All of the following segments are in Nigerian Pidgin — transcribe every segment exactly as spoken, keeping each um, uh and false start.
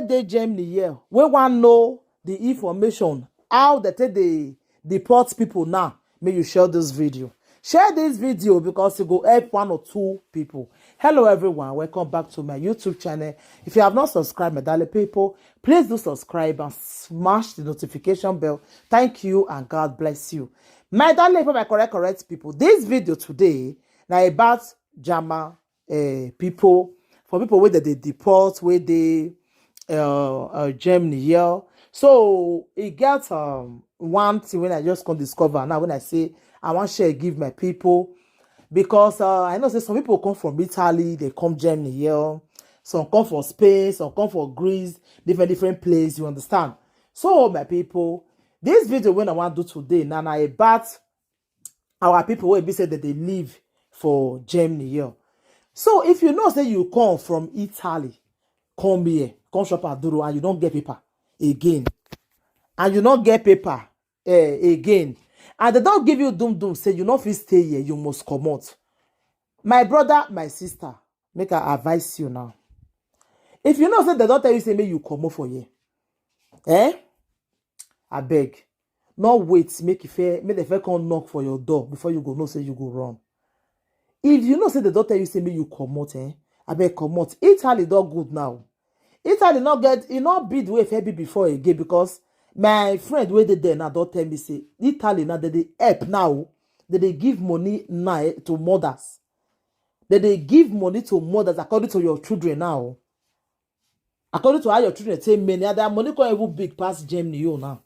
dey Germany here, wey wan know the information, how dem take dey deport people now, make you share this video. Share this video because e go help one or two people. Hello everyone, welcome back to my YouTube channel. If you have not subscribed, my darling people, please do subscribe and smash the notification bell. Thank you and God bless you. My darling people, my correct, correct people, this video today na about German uh, people, for people wey dem dey deport, wey dey uh, uh, Germany here. So e get um, one thing wey I just come discover now, wey I say I wan share give my people, because uh, I know say some people come from Italy, dem come Germany here. Some come from Spain, some come from Greece, different, different place, you understand? So my people, this video wey I wan do today na, na about our people wey be say dem dey live for Germany here. So if you know say you come from Italy, come here, come shop Aduro, and you no get paper again, and you no get paper eh, again, and dem don give you dum dum say you no fit stay here, you must comot. My brother, my sister, make I advise you now. If you know say dem don tell you say make you comot for here, eh, abeg, no wait make e fair, make dem fair come knock for your door before you go know say you go run. If you know say dem don tell you say make you comot, eh, abeg comot. Italy don good now. Italy no get, e no be the way e fit be before again, because my friend wey dey there now don tell me say Italy now, dem dey help now. Dem dey give money now, eh, to mothers. Dem dey give money to mothers according to your children now. According to how your children take many, and their money come even big pass Germany own now.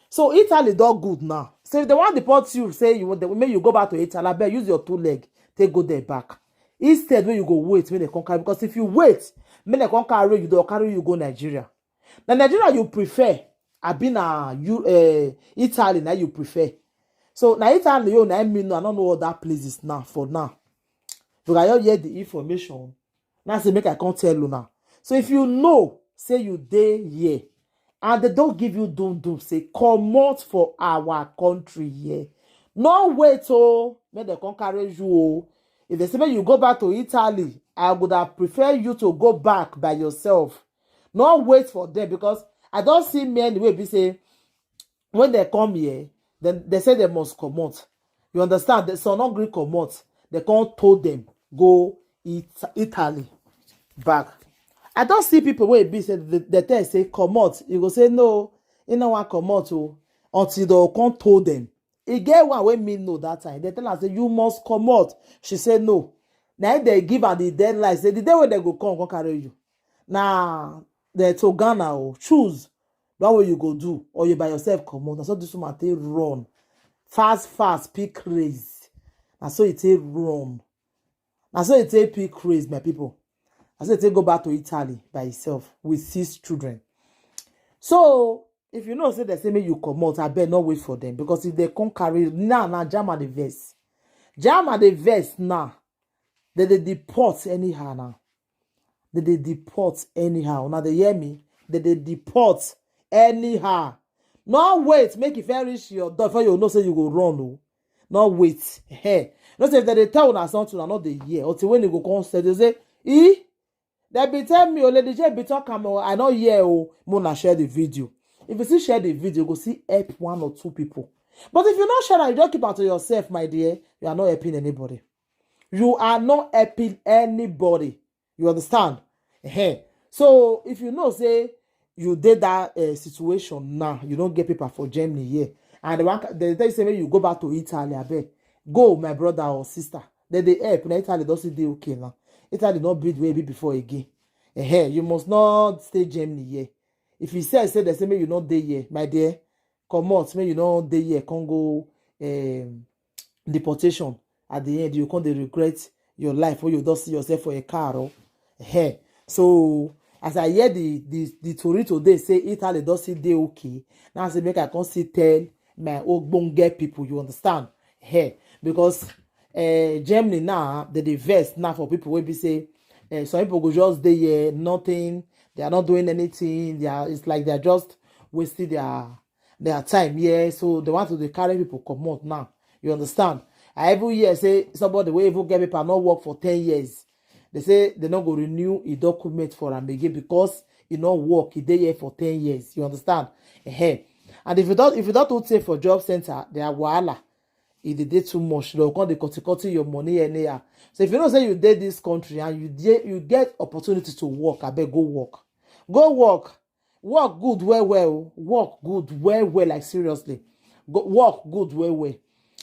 So Italy don good now. So if dem wan deport you, say you want dem, make you go back to Italy, abeg use your two leg, take go there back. Instead, wey you go wait, make dem come carry, because if you wait, make dem come carry you, dem go carry you go Nigeria. Na Nigeria you prefer, abi na you, eh, Italy na you prefer? So na Italy, you na me know, I no know other places now for now. Because I just hear the information, na say make I come tell una. So if you know say you dey here and dem don give you dum dum say comot for our country here, no wait o, make dem come carry you o. If dem say make you go back to Italy, I would have prefer you to go back by yourself. No wait for dem, because I don see many wey be say when dem come here, dem, dem say dem must comot. You understand? Dem, some no gree comot. Dem come tow dem go It-, Italy back. I don see people wey be say dem, dem tell say comot, you go say no, e no wan comot o, until dem come tow dem. E get one wey me know that time. Dem tell am say you must comot. She say no. Na im dem give am the deadline, say the day wey dem go come, come carry you. Na the to Ghana o, choose the one wey you go do, or you by yourself comot. Na so this woman take run. Fast, fast, pick race. Na so e take run. Na so e take pick race, my people. Na so e take go back to Italy by himself with six children. So if you know say dem say make you comot, abeg no wait for dem, because if dem come carry now, na German dey vex. German dey vex now. Dem dey deport anyhow now. Dem dey deport anyhow. Una dey hear me? Dem dey deport anyhow. No wait make e fair reach your door before you know say you go run o. No wait. Hey, no say if dem dey tell una something, una no dey hear. Until when e go come say, dem say, "E, dem be tell me o, Lady J be talk am o, I no hear o." Make una share the video. If you still share the video, you go still help one or two people. But if you no share am, you just keep am to yourself, my dear, you are not helping anybody. You are not helping anybody. You understand? Ehen. So if you know say you dey that uh, situation now, you don't get paper for Germany here, and they want, they tell you say make you go back to Italy, abeg, go, my brother or sister. Dem dey help. Na Italy don still dey okay now. Italy no be the way e be before again. Ehen, you must not stay Germany here. If you say, say dem say make you no dey here, my dear, comot, make you no dey here, come go um, deportation. At the end, you come dey regret your life when you don see yourself for a car. Oh. Ehen. So as I hear the the the tori today say Italy don still dey okay, now I say make I come still tell my ogbonge people, you understand? Ehen. Because uh, Germany now, dem dey vex now for people wey be say uh, some people go just dey here, nothing, they are not doing anything, they are, it's like they are just wasting their their time here, so they want to dey carry people comot now. You understand? I even hear say somebody wey even get paper no work for ten years. Dem say dem no go renew e document for am again because e no work, e dey here for ten years. You understand? Ehen. And if you don't, if you don't take for job center, they are wahala. E dey dey too much. They come dey cut cut your money anyhow. So if you know say you dey this country and you dey, you get opportunity to work, abeg go work. Go work. Work good well well. Work good well well, like, seriously. Go work good well well.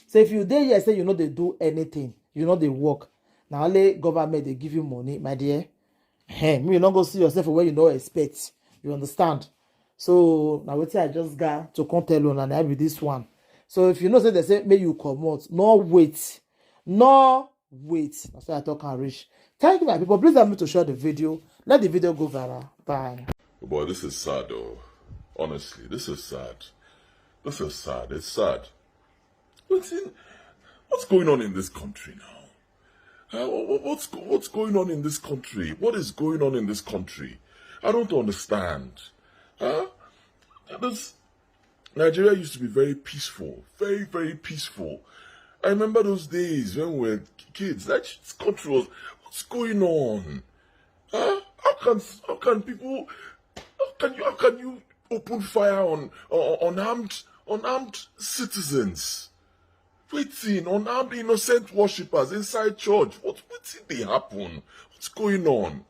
So if you dey here say you no dey do anything, you no dey work, na only government dey give you money, my dear. Hey, me, you no go see yourself for where you no expect. You understand? So now wetin I just got to come tell una, na be this one. So if you know say they say make you comot, no wait. No wait. That's why I talk and reach. Thank you, my people. Please help me to share the video. Let the video go viral. Bye. Boy, this is sad, though. Honestly, this is sad. This is sad. It's sad. What's in, what's going on in this country now? Uh, wha- wha- what's go- what's going on in this country? What is going on in this country? I don't understand. Huh? This Nigeria used to be very peaceful, very very peaceful. I remember those days when we were kids. That sh- country was. What's going on? Huh? How can how can people? How can you how can you open fire on on unarmed unarmed citizens? Waiting, unarmed innocent worshippers inside church. What what did they happen? What's going on?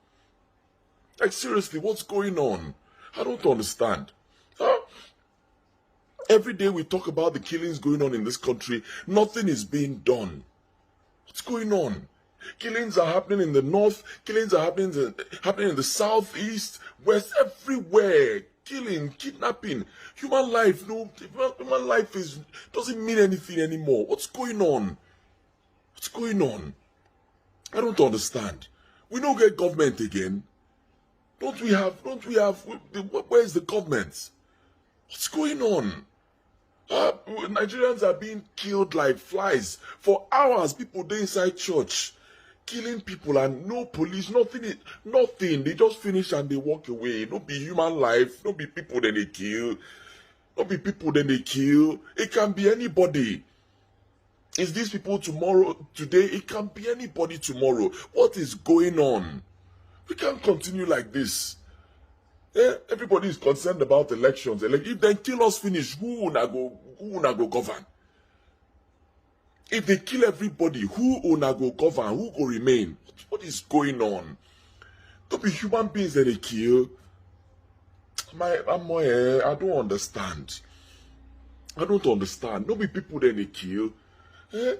Like, seriously, what's going on? I don't understand. Huh? Every day we talk about the killings going on in this country, nothing is being done. What's going on? Killings are happening in the north. Killings are happening in, happening in the southeast, west, everywhere. Killing, kidnapping, human life. No, human- human life is doesn't mean anything anymore. What's going on? What's going on? I don't understand. We don't get government again. Don't we have? Don't we have? Where is the government? What's going on? Uh, Nigerians are being killed like flies for hours. People dey inside church, killing people, and no police, nothing, nothing. They just finish and they walk away. No be human life, no be people then they kill, no be people then they kill. It can be anybody. Is these people tomorrow, today? It can be anybody tomorrow. What is going on? We can't continue like this. Eh, everybody is concerned about elections. Ele- If they kill us finish, who una go who una go govern? If they kill everybody, who una go govern? Who go remain? What is going on? To be human beings that they kill. My I'm eh, I don't understand. I don't understand. No be people then they kill. Eh?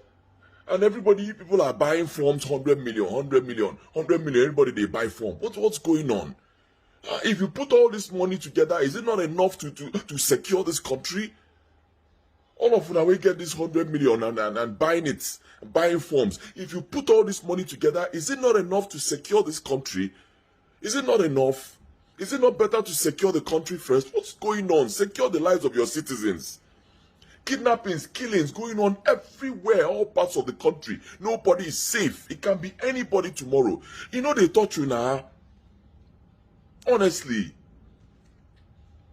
And everybody, people are buying forms, hundred million, hundred million, hundred million. Everybody they buy form. What what's going on? Uh, if you put all this money together, is it not enough to to, to secure this country? All of una will get this hundred million and, and, and buying it, buying forms. If you put all this money together, is it not enough to secure this country? Is it not enough? Is it not better to secure the country first? What's going on? Secure the lives of your citizens. Kidnappings, killings going on everywhere, all parts of the country. Nobody is safe. It can be anybody tomorrow. You know they touch you now. Honestly,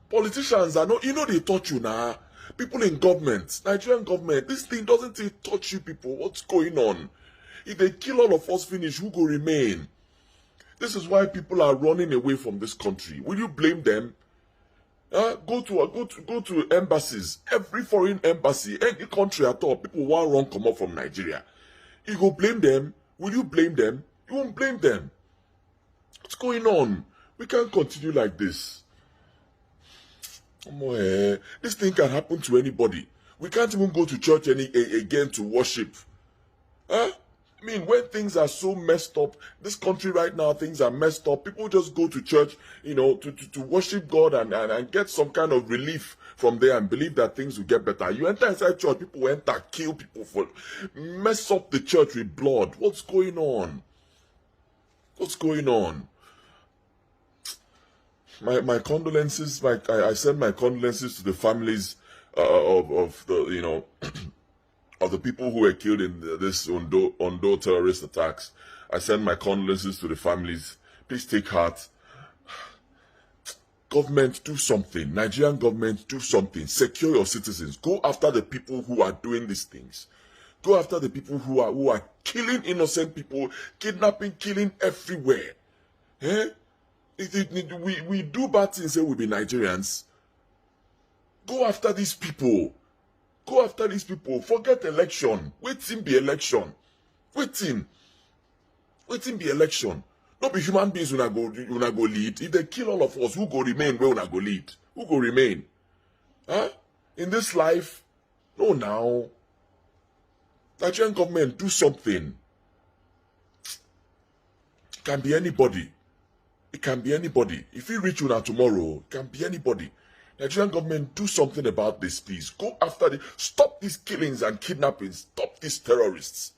politicians are not. You know they touch you now. People in government, Nigerian government, this thing doesn't even touch you people. What's going on? If they kill all of us, finish, who go remain? This is why people are running away from this country. Will you blame them? Uh, go to uh, go to go to embassies. Every foreign embassy, any country at all, people want run come up from Nigeria. You go blame them? Will you blame them? You won't blame them. What's going on? We can't continue like this. Omo, eh, this thing can happen to anybody. We can't even go to church any a- again to worship. Huh? I mean, when things are so messed up, this country right now, things are messed up. People just go to church, you know, to, to, to worship God and, and, and get some kind of relief from there and believe that things will get better. You enter inside church, people enter, kill people for mess up the church with blood. What's going on? What's going on? My my condolences. My I, I send my condolences to the families uh, of of the you know of the people who were killed in the, this Ondo Ondo terrorist attacks. I send my condolences to the families. Please take heart. Government, do something. Nigerian government, do something. Secure your citizens. Go after the people who are doing these things. Go after the people who are who are killing innocent people, kidnapping, killing everywhere. Eh? It, it, it- we, we do bad things, say we be Nigerians. Go after these people. Go after these people. Forget election. Wetin be election? Wetin? Wetin be election? No be human beings una go una go lead. If they kill all of us, who go remain? Where una go lead? Who go remain? Huh? In this life? No, now. Nigerian government, do something. It can be anybody. It can be anybody. If you reach una tomorrow, it can be anybody. Nigerian government, do something about this, please. Go after the stop these killings and kidnappings. Stop these terrorists.